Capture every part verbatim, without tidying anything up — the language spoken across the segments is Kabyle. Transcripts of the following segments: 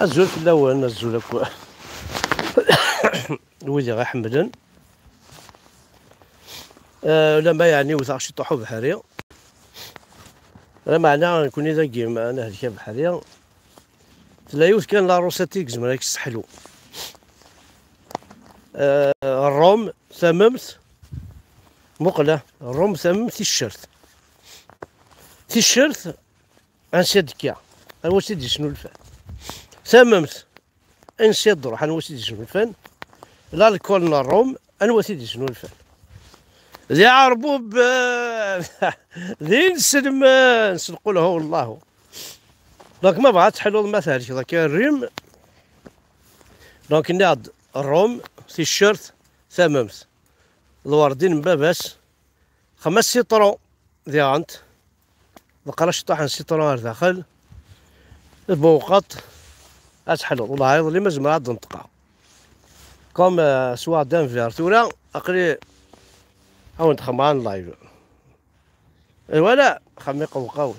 Azul fell-awen, azul akk wid i ɣ-iḥemmlen. Eh, lama yeɛni wteɣ ciṭuḥ ubeḥri. Lameɛna nekkni dagi ma nehlek abeḥri. Tella yiwet kan la recette i yezmer ad k-tesseḥlu. Eh, ṛṛum, tamemt, muqel, ah, ṛṛum, tamemt, ticcert. Ticcert, ansi ad d-tekka? Anwa s i d-yesnulfan? Tamemt, ansi ad d-truḥ? Anwa s i d-yesnulfan? Lalkul n ṛṛum, anwa s i d-yesnulfan? D iɛerbub, eh, d inselmen, s lqul hu Allahu. Donc, ma bɣa ad teḥluḍ, ma thelkeḍ akka, rrim. Donc, nniɣ-d ṛṛum, ticcert, tamemt. Lwerdin n baba-s, xemma sitṛu diɣent, ḍeqqer ciṭuḥ n sitṛu ar daxel, d buwqeṭ, ad teḥluḍ. Wellah, iḍelli ma zemreɣ ad d-neṭqeɣ. Comme, euh, swaɣ-d un verre tura, aql-i ad wen-d-xemmeɣ en live. Et voilà, xemmi qewqaw.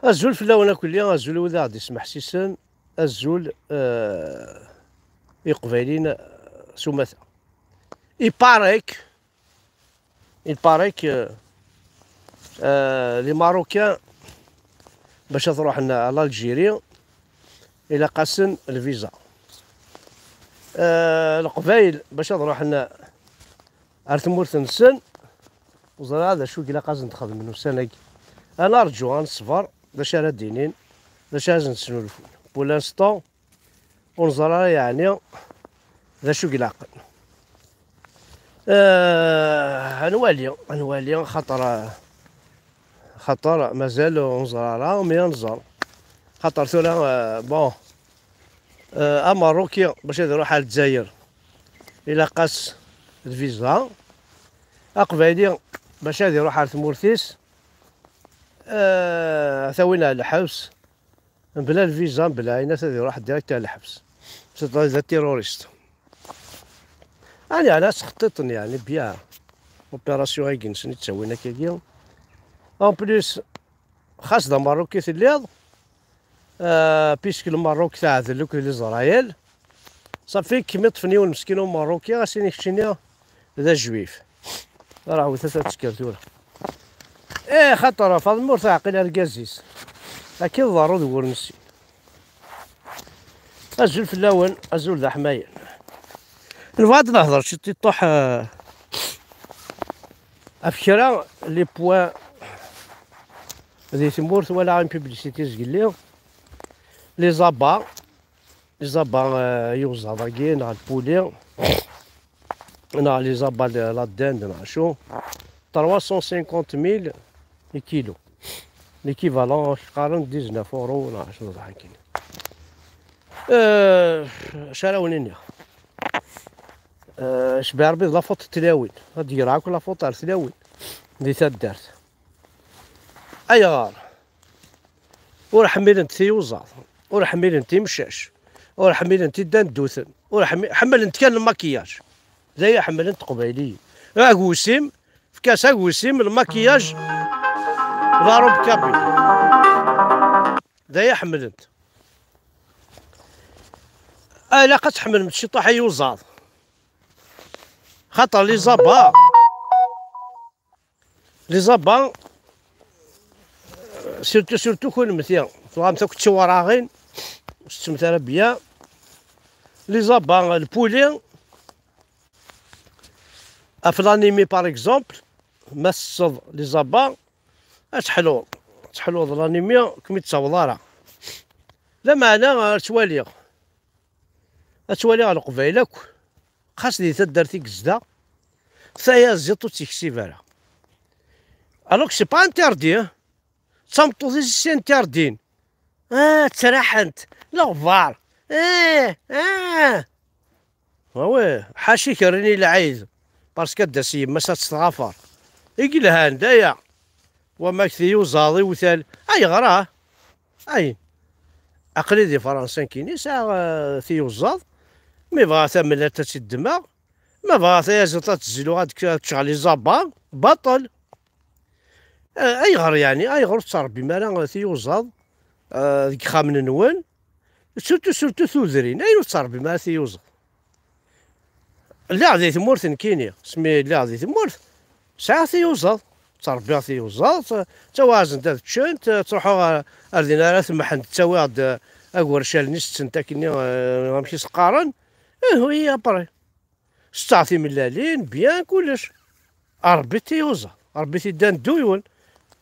Azul fell-awen akk-, azul i wid aɣ-d-ismeḥsisen, azul, euh, i Iqbayliyen, euh, s umata. Il paraît que, il paraît que, euh, les Marocains, bac ad ruḥen à l'Algérie, ilaq-asen lviza. Euh, Leqbayel, bac ad ruḥen ar tmurt-nsen, ur ẓriɣ d acu i ilaq ad sen-d-xedmen ussan-agi. Ad narǧu, ad neṣber, d acu ara d-inin, d acu ara sen-d-snulfun. Pour l'instant, ur neẓri ara yeɛni d acu i ilaqen. Eh, ad nwali, ad nwali, xaṭer, xaṭer mazal ur neẓri ara, mi ad nẓer. Xaṭer tura, eh, bon, eh, Ameṛṛuki bac ad iruḥ ar Lezzayer, ilaq-as lviza. Aqbayli bac ad iruḥ ar tmurt-is, eh, ad t-awin ar lḥebs. Mebla lviza, mebla ayen, ad iruḥ direct ar lḥebs. C'est un terroriste. Ani ɛla sxeṭṭiṭen, yeɛni, bien. Opération-agi-nsen i ttawin akkagi. En plus, xas d Ameṛṛuki telliḍ, euh, puisque Lmeṛṛuk teɛdel akked Lezrayel, safi kem iṭṭfen yiwen meskin Umeṛṛuki, as-ini keččini d ajuif. Ara ɛawdet ad tekker tura. Eh, xaṭer Faḍma ur teɛqil argaz-is. Akka i tḍerru d wur nessin. Azul fell-awen, azul d aḥmayen. Nebɣa ad nehḍer ciṭ-, ciṭuḥ, eh, ɣef kra les points di tmurt, wala une publicité zgelli. Les abats, les abats, eh, i uẓaḍ-agi, neɣ lpuli, neɣ les abats de la dinde, neɣ acu. Trois cent cinquante mille i kilo. L'équivalent, qqaren dix-neuf euros, neɣ acu d akken. Eh, acu ara wen-iniɣ? Eh, cbiɣ Rebbi d la faute n tlawin. Ad d-greɣ akk la faute ar tlawin di taddart. Ayɣer? Ur ḥemmilent tiyuẓaḍ, ur ḥemmilent imcac, ur ḥemmilent iddanduten, ur ḥemmi-, ḥemmlent kan lmakiyaj. D aya ḥemmlent teqbayliyin. Agusim, efk-as agusim, lmakiyaj, la robe kabyle. D aya ḥemmlent. Ah, ilaq ad tḥemmlem ciṭuḥ iyuẓaḍ. Xaṭer les abats, les abats, surtout, surtout kunemti, tuɣamt akk d tiwraɣin, ur tettemt ara bien. Les abats, lpuli, ɣef l'animi, par exemple, ma tesseḍ les abats, ad teḥluḍ, ad teḥluḍ l'animi, ur kem-id-ttaweḍ ara. Lameɛna, ad twaliɣ, ad twaliɣ Leqbayel akk, xas di taddart i yezdeɣ, tayaziḍt ur tt-yeksib ara. Alors que c'est pas interdit, hein. D tameṭṭut-is i s-interdin. Ah, ttraḥent, leɣbar. Eh, ah. Ah ouais, ḥaca i kerren i lɛid, parce que ad d-tas yemma-s ad tt-tɣafar. I yelhan, d aya. Wama k tiyuzaḍ iwtal, ayɣer ah? Ayen. Aql-i di Fransa nekkini, sɛiɣ, eh, tiyuzaḍ. Mi bɣiɣ tamellalt ad tt-id-ddmeɣ. Ma bɣiɣ tayaziḍt ad tt-zluɣ, ad k-, ad ččeɣ les abats, baṭel. Eh, ayɣer yeɛni? Ayɣer ur tettṛebbim ara tiyuzaḍ? ah, deg yixxamen-nwen, surtout, surtout tudrin, ayen ur tettṛebbim ara tiyuzaḍ. Lliɣ di tmurt nekkini, asmi lliɣ di tmurt, sɛiɣ tiyuzaḍ, ttṛebbiɣ tiyuzaḍ, tt-, ttawiɣ-asen-d ad ččent, ttruḥuɣ ar, ar din ara temḥend, ttawiɣ-d, ah, agercal-nni settent akkenni, ah, amek i s-qqaren, eh, oui, après. Setteɣ timellalin, bien, kullec. Ṛebbi tiyuzaḍ, Ṛebbi tiddan dduyul,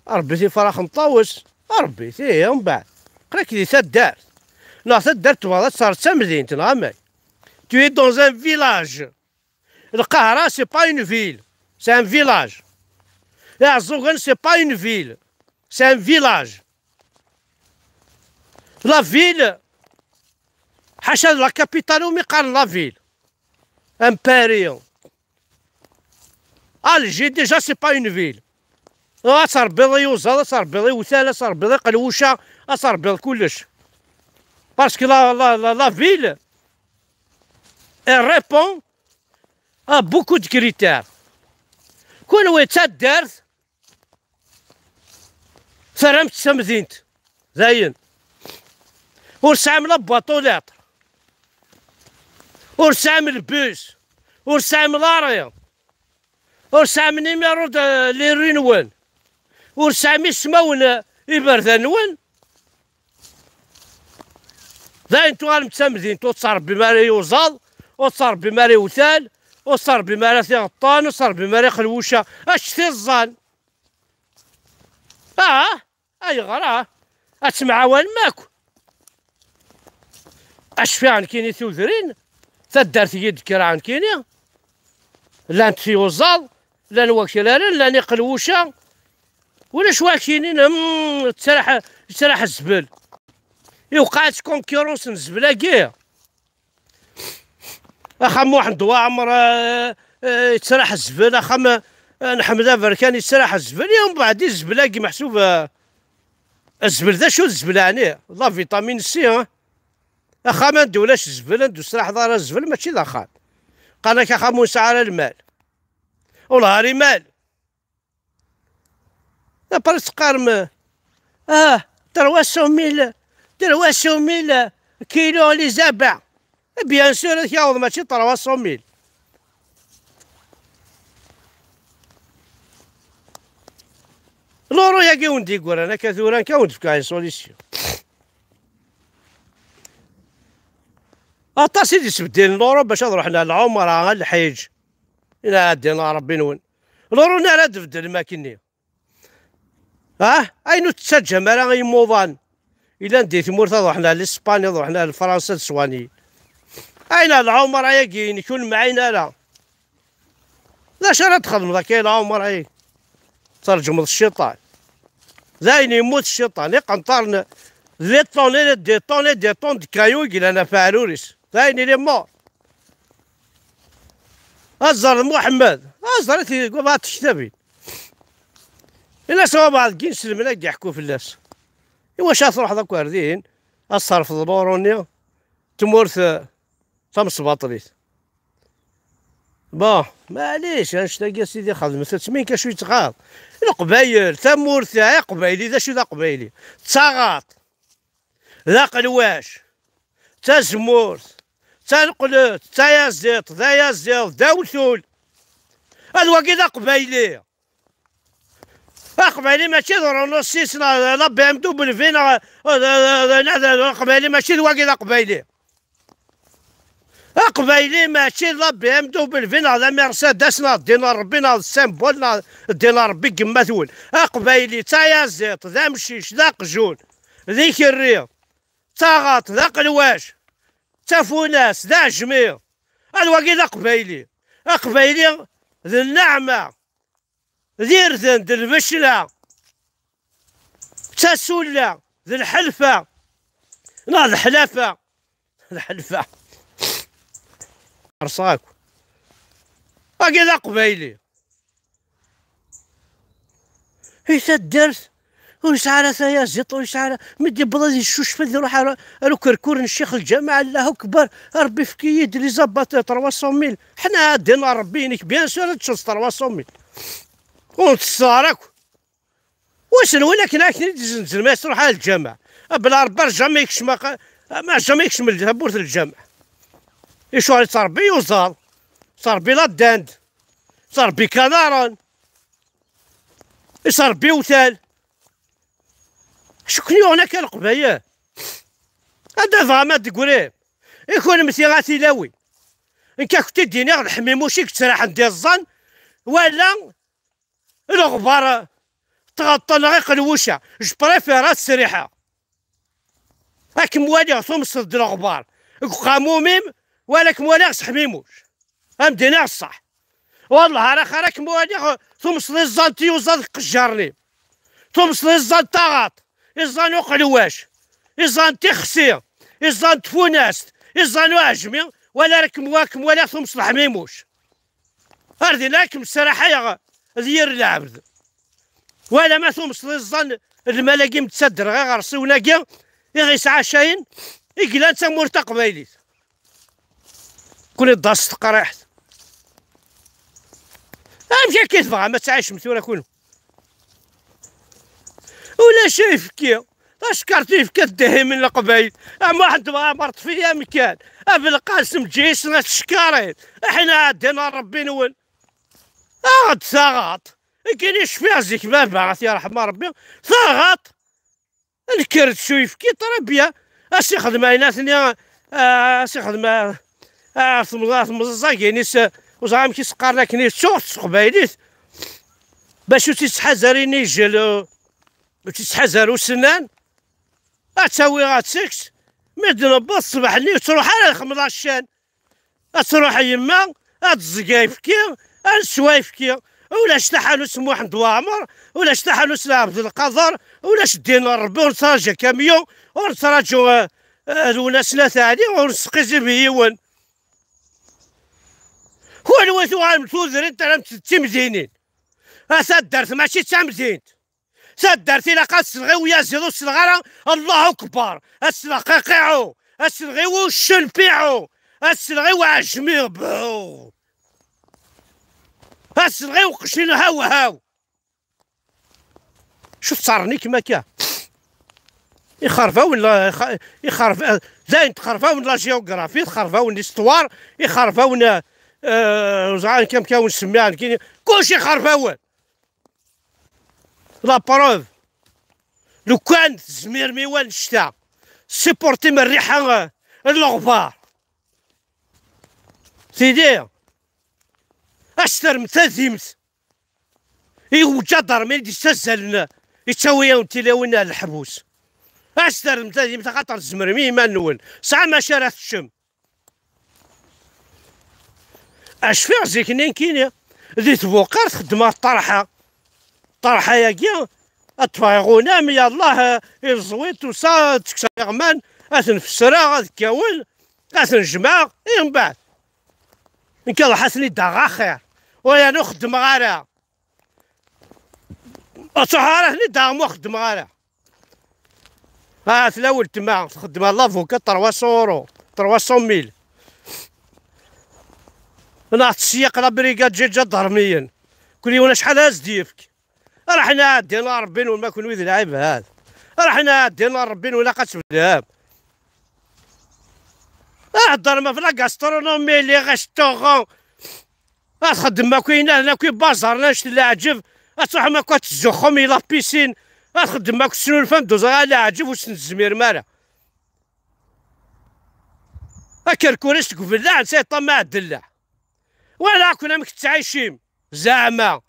Ṛebbi tifrax n ṭawes, Ṛebbi tihi, mbeɛd. Aql-ak di taddart. Neɣ taddart tebɣiḍ ad terreḍ d tamdint, neɣ amek? Tu es dans un village. Lqahra, c'est pas une ville, c'est un village. Iɛeẓẓugen, c'est pas une ville, c'est un village. La ville, ḥaca d la capitale umi qqaren la ville. Un Paris. Alger, déjà, c'est pas une ville. Ad terbiḍ iyuzaḍ, ad terbiḍ iwtal, ad terbiḍ iqelwuca, ad terbiḍ kullec. Parce que la, la, la, la ville, elle répond à beaucoup de critères. Kunwi d taddart, terram-tt d tamdint. Dayen. Ur tesɛim la boîte aux lettres. Ur tesɛim le bus. Ur tesɛim l'arrêt. Ur tesɛim numéro de les rues-nwen. Ur tesɛim ismawen, eh, iberdan-nwen. Dayen tuɣalem d tamdint, ur tettṛebbim ara iyuzaḍ, ur tettṛebbim ara iwtal, ur tettṛebbim ara tiɣeṭṭen, ur tettṛebbim ara iqelwuca. Acu tiẓẓan? Ah, ayɣer, ah? Ad temɛawanem akk. Acfiɣ nekkini tudrin, taddart i d-kkreɣ nekkini, llant tiyuzaḍ, llan wakraren, llan iqelwuca, ulac wakinin, mm, yettraḥ, yettraḥ zzbel. Iwqeɛ-itt concurrence n zzbel-agi. Axxam Muḥend Waɛmer, eh, eh, yettraḥ zzbel, axxam, eh, n Ḥmed Aberkan yettraḥ zzbel, i umbeɛd i zzbel-agi meḥsub, eh, zzbel d acu d zzbel ɛni? La vitamine C, hein? Axxam anda ulac zzbel, anda ur tesraḥeḍ ara zzbel, mačči d axxam. Qqaren-ak axxam ur nesɛi ara lmal. Ur lhar imal. Après teqqarem, ah, trois cent mille, trois cent mille kilos les abats. Eh bien sûr, ad k-yaweḍ mačči trois cent mille. L'euro-yagi wen-d-yeggran akka tura, nekk ad wen-d-fkeɣ une solution. Aṭas i d-isbeddilen l'euro bac ad ruḥen ar lɛumra, ar lḥiǧ. Ina ɛeddi n Ṛebbi-nwen. L'euro-nni ara d-beddlem akkenni. Ah, ayen ur tettaǧǧam ara i yimuḍan. Ilan di tmurt ad ruḥen ar l'Espagne, ad ruḥen ar Fransa, ad swan-iyi. Ayen ar lɛumra-agi, inek ur nemɛin ara. D acu ara txedmeḍ akka i lɛumra-agi? Tṛejmeḍ cciṭan. D ayen yemmut cciṭan, iqenṭaren, des tonnes et des tonnes et des tonnes de cailloux i yellan ɣef aɛrur-is. D ayen, il est mort. Ad ẓer d Muḥemmed, ad ẓer-it deg wabɛaḍ tektabin. Ini-as wabɛaḍ n yinselmen ad d-iḥku fell-as. Iwacu ad truḥeḍ akk ar dihin, ad tṣerfeḍ l'euro-nni, tmurt, eh, tamesbaṭlit. Bon, maɛlic, annect-agi a sidi xedmet-tt, mi acu yettɣaḍ? Leqbayel, tamurt, Aqbayli, d acu d Aqbayli? D taɣaṭ, d aqelwac, d tazemmurt, d taneqlet, d tayaziḍt, d ayaziḍ, d awtul. Ad wagi d Aqbayli. Aqbayli mačči d Renault six neɣ la B M W neɣ, neɣ, neɣ, Aqbayli mačči d wagi d Aqbayli. Aqbayli mačči d la B M W neɣ d Mercedes neɣ ddin n Ṛebbi neɣ d symbole neɣ ddin n Ṛebbi n yemma-twen. Aqbayli d tayaziḍt, d amcic, d aqjun, d ikerri, d taɣaṭ, d aqelwac, d tafunast, d aɛejmi. Ad wagi d Aqbayli. Aqbayli d nneɛma, d irden, d lbecla, d tasulla, d lḥelfa, neɣ d ḥlafa, d ḥelfa. Ḥerṣeɣ akk. Wagi d Aqbayli. I taddart, ur yesɛi ara tayaziḍt, ur yesɛi ara. Mi d-yewweḍ ad yeccucef, ad iruḥ ar, ar ukerkur n ccix lǧameɛ, Allahu akbar, a Ṛebbi, efk-iyi-d les abats trois cent mille. Ḥna ddin n Ṛebbi-inek, bien sûr, ad teččeḍ trois cent mille. Ur ntess ara akk. Wissen win akken akken i d-izenzem, ma truḥ ar lǧameɛ. Abla Rebbi jamais yekcem aqa-, ma jamais yekcem tawwurt n lǧameɛ. Icuɣal yettṛebbi yuẓaḍ, yettṛebbi la dinde, yettṛebbi kanaren, yettṛebbi iwtal. Acu ken-yuɣen akka Leqbayel? Anda tebɣam ad d-tegrim? I kunemti a tilawin. Nekk ad kent-id-iniɣ, d Ḥmimuc i yettraḥen d iẓẓan, wala leɣbar tɣeṭṭen ɣer iqelwuca. Je préfère ad sriḥeɣ. Ad kem-waliɣ tumseḍ-d leɣbar deg uqamum-im, wala kem-waliɣ s Ḥmimuc. Ad m-d-iniɣ ṣṣeḥ. Wellah ara xir ad kem-waliɣ tumseḍ iẓẓan n tyuẓa deg iqejjaren-im. Tumseḍ iẓẓan n taɣaṭ, iẓẓan n uqelwac, iẓẓan n tixsi, iẓẓan n tfunast, iẓẓan n uɛejmi, wala ara kem-, ad kem-waliɣ tumseḍ Ḥmimuc. Ar dinna ad kem-sraḥayeɣ d yir lɛebd. Wala ma tumseḍ iẓẓan n lmal-agi, m-, d taderɣa iɣersiwen-agi i ɣ-isɛacayen, i yellan d tamurt taqbaylit. Kuni d-as teqriḥt. Amek akka i tebɣam ad tɛicem tura kunu? Ulac ayefki. Tacekkart yefka ddehim n Leqbayel. A Muḥend Mɛemmer, ṭṭef-iyi amkan. A Belqasem, ǧǧi-yi s tcekkarin. Aḥin ɛeddan ar Rebbi-nwen. Aɣ-d taɣaṭ. Nekkini cfiɣ zik baba, ad t-yerḥem Rebbi. Taɣaṭ. Nker-d s uyefki, très bien. A s-ixdem ayen atni, a s-ixdem, a, a, temẓ-, a temẓaẓagin-is, ur ẓriɣ amek i s-qqaren akken, i ttuɣ s teqbaylit. Bac ur tt-ittḥazar inijel, ur tt-ittḥazar usennan. Ad tawi, ad teks. Mi d-nebbeḍ ṣṣbeḥ-nni, ur ttruḥ ara lxemḍa ccan. Ad truḥ yemma, ad tẓeg ayefki, ad neswa ayefki. Ulac taḥanut n Muḥend Waɛmer, ulac taḥanut n Ɛebdelqader, ulac ddin n Rebbi, ur nettraǧu akamyun, ur nettraǧu, eh, eh, Lwennas n At Ɛli, ur nesqizib i yiwen. Kunwi tuɣalem tudrin, terram-tt d timdinin. A taddart mačči d tamdint. Taddart ilaq ad selɣ i uyaziḍ, ur selɣ ara Allahu Akbar, ad selɣ qiqiɛu, ad selɣ i uccenpiɛu, ad selɣ i uɛejmi bɛu, ad selɣ i uqcin hawhaw. Cuf ttṛernikem akka. Ixerbawen la, ixa-, ixerb-, dayen txerbawen la géographie, txerbawen l'histoire, ixerbawen, euh, ur ẓriɣ amek, amek ara wen-semmiɣ nekkini, kullec ixerbawen. La preuve, lukan tezmirem i wannect-a, supportim rriḥa, eh, n leɣbar. Tili, ad s-terrem tadimt i uǧadarmi i d-yettazzalen, yettawi-yawen tilawin ar leḥbus. Ad s-terrem tadimt, axaṭer tzemrem i yiman-nwen. Tesɛam acu ara teččem. Cfiɣ zik-nni nekkini, di tbuqart xeddmeɣ ṭṭerḥa. Ṭṭerḥa-agi, ad ṭṭfeɣ iɣunam, yallah, eh, ileẓwi, tusa, ad tekkes iɣman, ad ten-fessreɣ, ad kkawen, ad ten-jemɛeɣ, i mbeɛd. Nekk ad ruḥ ad ten-id-aɣeɣ axir. Ur yerna ur xeddmeɣ ara. Ur ttruḥeɣ ara ad ten-id-aɣeɣ ma ur xeddmeɣ ara. Ah, tella weltma txeddem ɣer l'avocat trois cents euros, trois cent mille. Neɣ tesseyyeq la brigade ǧaǧadarmiyen. Kul yiwen acḥal ara s-d-yefk. Raḥen ɛeddin ar Rebbi-nwen ma kunwi d lɛibad. Raḥen ɛeddin ar Rebbi-nwen, ilaq ad tebdam. Aheddar ma f la gastronomie, les restaurants. Ad txeddmem akk ayen, ad akk ibaẓaren, annect n leɛǧeb. Ad truḥem akk ad tzuxxum i la piscine. Ad txeddmem akk tesnulfam d uẓar, a leɛǧeb ur sen-tezmirem ara. Akerkuri seg ubellaɛ, netta yeṭṭamaɛ ddellaɛ. Walaɣ-ken amek tettɛicim, zeɛma.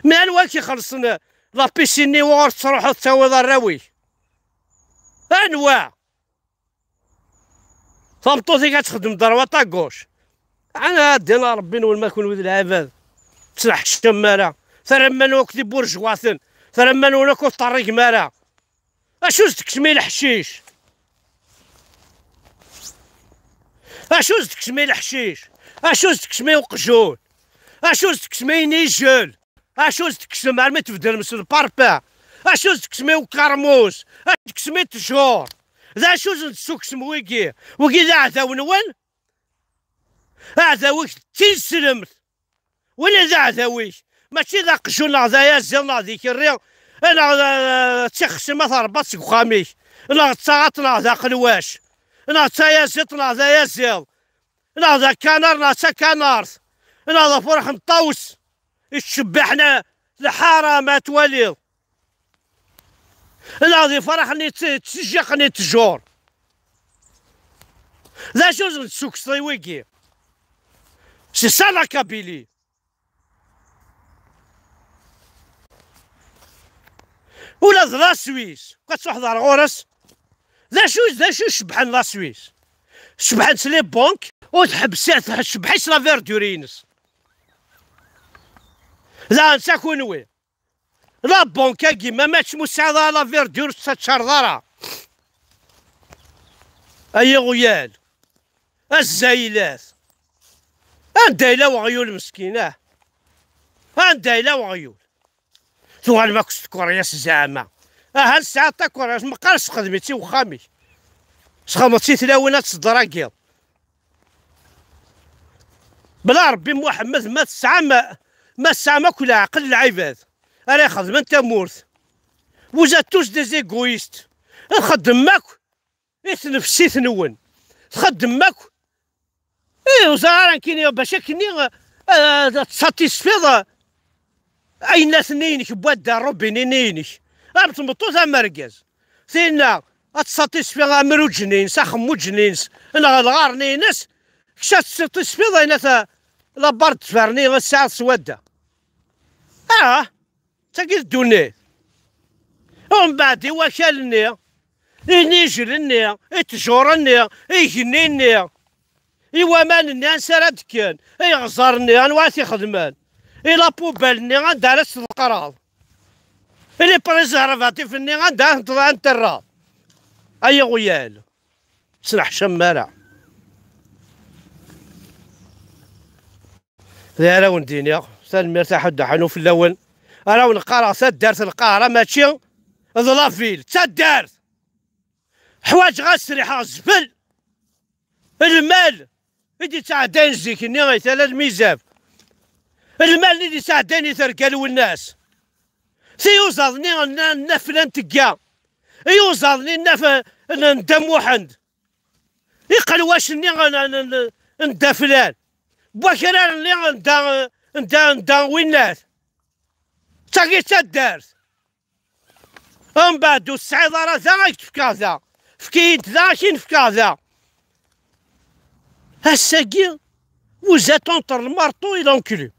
Mi anwa i k-ixellṣen la piscine-nni ur tettruḥuḍ tawiḍ arraw-ik? Anwa? Tameṭṭut-ik ad texdem droite à gauche. Ɛni ad d-iniɣ Rebbi-nwen ma kunwi d lɛibad? Ttneḥcam ara. Terram iman-nwen akk d iburjwaten. Terram iman-nwen akk ur teṭṭerrigem ara. Acu s-d-teksem i leḥcic? Acu s-d-teksem i leḥcic? Acu s-d-teksem i uqjun? Acu s-d-teksem i inijel? Acu s-d-teksem armi tbeddlem s lparpa? Acu s-d-teksem i ukermus? Acu s-d-teksem i ttjur? D acu s-d-tessuksem wigi? Wigi d aɛdaw-nwen? Aɛdaw-ik d tineslemt. Win i d aɛdaw-ik, mačči d aqjun neɣ d ayaziḍ neɣ d ikerri, Neɣ d, d tixsi ma terbaḍ seg uxxam-ik, neɣ d taɣaṭ neɣ d aqelwac, neɣ d tayaziḍt neɣ d ayaziḍ, neɣ d akanar neɣ d takanart, neɣ d afrax n ṭṭawes yettcebbiḥen lḥara ma twaliḍ, neɣ d ifrax-nni tt-, ttjiqen i ttjur. D acu n tsukseḍ i wigi? C'est ça la Kabylie. Ula d la Suisse, ka tṛuḥeḍ ar ɣur-s, d acu, d acu cebbḥen la Suisse? Cebbḥen-tt les banques, ur tḥebbes, tcebbeḥ-itt la verdure-ines. Daɣen sa kunwi, la banque-agi, ma mačči mu tesɛiḍ ara la verdure, ur tettaččareḍ ara. Ay iɣyal, a zzaylat. Anda yella weɣyul meskin, ah? Anda yella weɣyul? Tuɣalem akk s tkeryas zeɛma. Aha, tesɛiḍ takeryas, meqqar sexdem-itt i wexxam-ik. Sexdem-itt i tlawin ad teddregiḍ. Bla Ṛebbi Muḥemmed, ma tesɛam, ma tesɛam akk leɛqel lɛibad ara ixedmen tamurt. Vous êtes tous des égoïstes. Txeddmem akk i tnefsit-nwen. Txeddmem akk. Ih, ur ẓriɣ ara nekkini bac akkenni, eh, ad tsatisfiḍ, eh, ayennat-nni-inek n wadda, rrubini-nni-inek. Am tmeṭṭut am argaz. Tinna ad tsatisfi amruǧ-nni-ines, axemmuǧ-nni-ines, neɣ lɣar-nni-ines, kečč ad tsatisfiḍ ayennat, eh, la barre de fer-nni i tesɛiḍ s wadda. Ah! D tagi d ddunit. Umbeɛd i wakal-nni, inijel-nni, i ttjur-nni, i igenni-nni, i waman-nni ansi ara d-kkan, i iɣẓer-nni anwa ara t-ixedmen, i la poubelle-nni anda ara tt-tḍeqqreḍ, i les préservatifs-nni anda ara tent-, ara tent-terreḍ. Ay iɣyal. Ur ttneḥcamem ara. D ara wen-d-iniɣ, tanemmirt a Ḥuddu Ḥanu fell-awen. Ara wen-qqareɣ taddart n Lqahra, mačči d la ville, d taddart. Ḥwaǧeɣ ad sriḥeɣ zbel. Lmal i d-ittɛeddayen zik-nni i tala lmizab. Lmal i d-ittɛeddayen i terga Lwennas. Tiyuzaḍ-nni n, n Nna Flan tegga. Iyuzaḍ-nni n Nna F-, n, n Dda Muḥend. Iqelwac-nni n, n, n, n Dda Flan. Wakrar-nni n Dda, n Dda, n Dda Winnat. D tagi d taddart. Mbeɛd ur tesɛiḍ ara da, ad k-d-fkeɣ da. Efk-iyi-d da, ad k-in-fkeɣ da. Ass-agi, vous êtes entre le marteau et l'enclume.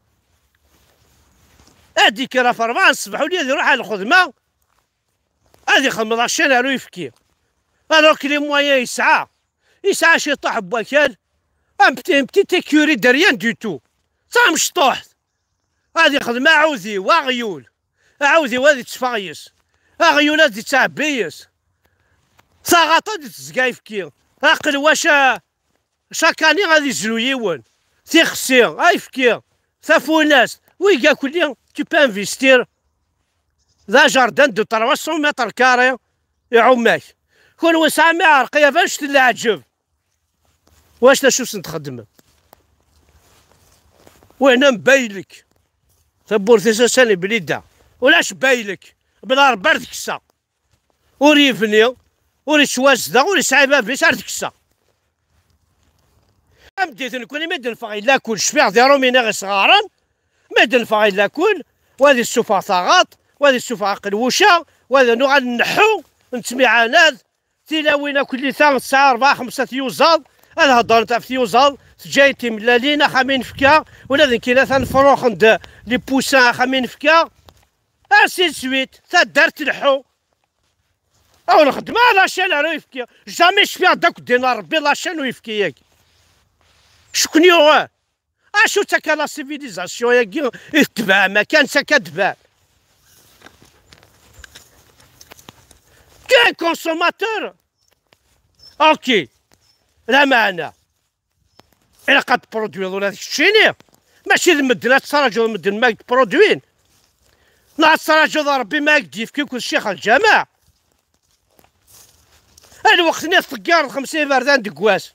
Ad ikker ɣef rebɛa n ṣṣbeḥ, ula ad iruḥ ar lxedma, ad ixdem la chaîne ar uyefki. Alors que les moyens yesɛa, yesɛa ciṭuḥ n wakal, un petit, une petite écurie de rien du tout. D tamecṭuḥt. Ad ixdem aɛudiw, aɣyul. Aɛudiw ad itteffeɣ yes. Aɣyul ad ittɛebbi yes. Taɣaṭ ad ittezga ayefki. Aqelwac, a, chaque année ad izlu yiwen. Tixsi, ayefki, tafunast. Wiga kulli, tu peux investir. D un jardin de trois cents mètres carrés iɛumm-ak. Kunwi sɛam iɛerqiyav annect n leɛǧeb. Wac d acu sen-txeddmem? Win am baylek. Tawwurt-is ass-a n Blida. Ulac baylek. Bla Rebbi ar d-kkseɣ. Ur yebni, ur yettwazdeɣ, ur yesɛi bab-is, ar d-kkseɣ. Tameddit nekkni mi d-neffeɣ i lakul, cfiɣ di Rumini ɣ-isɣaren, mi d-neffeɣ i lakul, wa ad issufeɣ taɣaṭ, wa ad issufeɣ aqelwuc-a, wa ad nuɣal nneḥḥu, nettmiɛanad, tilawin akk lli ta tesɛa rebɛa xemsa tyuzaḍ, ad heddrent ɣef tyuzaḍ, teǧǧa-yi-d timellalin, axxam i nefka, ula d nekkini atan fruxen-d les poussins, axxam i nefka, ainsi de suite, taddart tleḥḥu. Aw nxeddem, ah, la chaîne ara uyefki. Jamais cfiɣ-d akk ddin n Rebbi la chaîne uyefki-agi. Cukni uɣal. Acu d taka la civilisation-agi i tetbɛem akka, netta akka tebɛem? Quel consommateur? Ok. Lameɛna, ilaq ad tproduiḍ ula d keččini. Mačči d medden ad tettraǧuḍ medden ma k-d-produin. Neɣ ad tettraǧuḍ Rebbi ma k-d-yefki akked ccix lǧameɛ. Lweqt-nni tḍeggireḍ xemsa iberdan deg wass.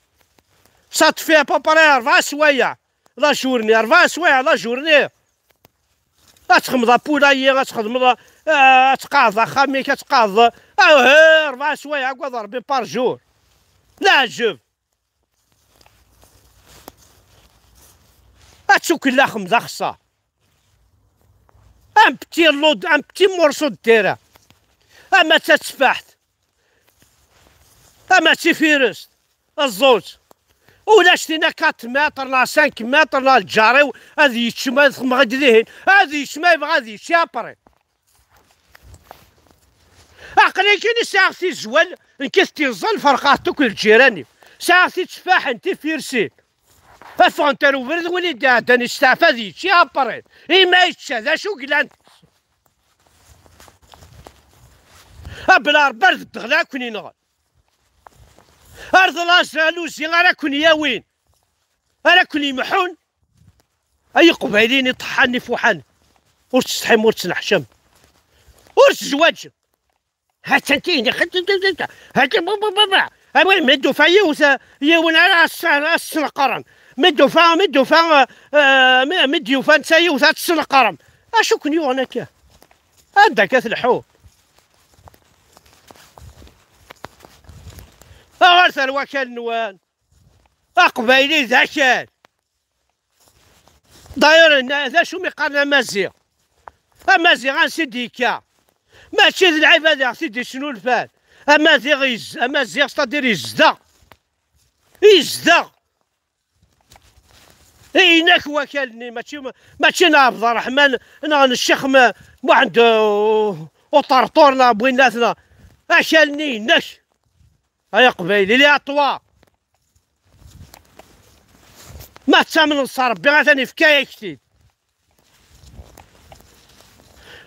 Ça te fait à peu près rebɛa swayeɛ la journée, rebɛa swayeɛ la journée. Ad txedmeḍ apulayi, ad txedmeḍ, Ah, ad tqaɛdeḍ axxam-ik, ad tqaɛdeḍ, ah, rebɛa swayeɛ, agad Rebbi, par jour. Leɛǧeb. Ad tukel laxem d axeṣṣar. Un petit lot, un petit morceau de terrain. Ama d tateffaḥt, ama d tifirest, ẓẓut. Ulac tin a quatre mètres neɣ cinq mètres neɣ lǧar-iw ad yečč ma txemmeɣ-d dihin. Ad yečč ma yebɣa ad yečč, après. Aql-i kan i sɛiɣ tizwal, nekk i t-iẓẓan, ferqeɣ-t akk d lǧiran-iw. Sɛiɣ titeffaḥin, tifirsin. Ffɣent ar ubrid, win i d-iɛeddan isteɛfa ad yečč, après. Ima yečča, d acu yellan? A bla Rebbi, ar d ddɣel ara ken-inɣen. Ar d la jalousie ara ken-yawin. Ara ken-imḥun. Ay iqbayliyen iṭeḥḥan ifuḥan. Ur tsetḥim, ur tettneḥcam. Ur tezwaǧem. Ha-tt-an tini, ha-tt-an tini, ha-tt-an, bu, bu, bu, bu. Awi, mi d-tufa yiwet, yiwen ara as-, as-sneqren. Mi d-tufa, mi d-tufa, eh, mi, mi d-yufa netta yiwet ad tt-sneqren. Acu ken-yuɣen akka? Anda akka tleḥḥu? Aɣer terwa akal-nwen? Aqbayli d akal. D'ailleurs, d acu mi qqaren Amaziɣ? Amaziɣ ansi d-yekka? Mačči d lɛibad i ɣ-t-id-yesnulfan. Amaziɣ, iz-, Amaziɣ, c'est-à-dire yezdeɣ. Yezdeɣ. Inek wakal-nni, mačči, mačči n Ɛebd Ṛṛeḥman neɣ n Ccix M-, Muḥend, uh, Uṭerṭur neɣ n winnat neɣ. Akal-nni inek. Ay aqbayli, il est à toi. Ma tettamneḍ s Ṛebbi, atan yefka-yak-t-id.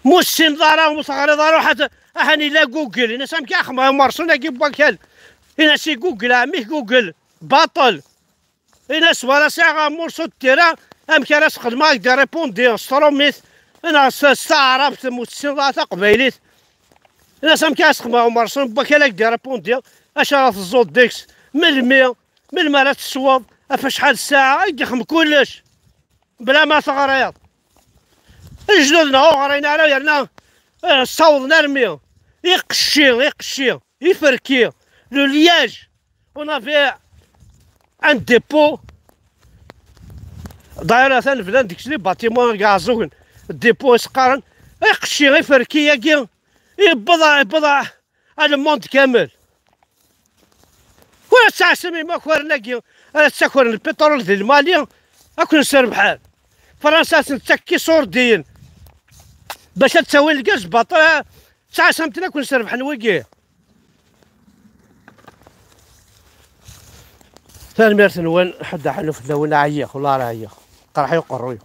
Mu tessineḍ ara, mu teɣriḍ ara, ruḥ at-, ahan ila Google. Ini-as amek axem-, amerṣun-agi n wakal. Ini-as i Google, ɛemmi-k Google, baṭel. Ini-as wala sɛiɣ un morceau de terrain, amek ara s-xedmeɣ ak-d-répondre s trumit, neɣ s, s taɛrabt, mu tessineḍ ara taqbaylit. Ini-as amek ara s-xedmeɣ umerṣun n wakal ak-d-répondre, acu ara teẓẓuḍ deg-s, melmi, melmi ara tesweḍ, ɣef acḥal ssaɛa, ay d-ixem kullec. Bla ma teɣriḍ. Lejdud-nneɣ ur ɣrin ara, yerna, eh, ssawḍen armi iqecci, iqecci, iferki, le liège. On avait un dépôt. D'ailleurs, atan bnan deg-s les bâtiments iɛeẓẓugen. Dépôt i s-qqaren. Iqecci, iferki-agi, yewweḍ, yewweḍ à le monde kamel. Ur ad tɛassem imakaren-agi ara ttakren lpiṭrul di Lmali, ad ken-srebḥen. Fransa ad sen-tettak iṣurdiyen bac ad ttawin lgaz baṭel, ad tɛassamt-ten, ad ken-srebḥen wigi. Tanemmirt-nwen, ḥedd aḥellu fell-awen, ɛyiɣ, wala ara ɛyiɣ. Qerḥ-i uqerruy.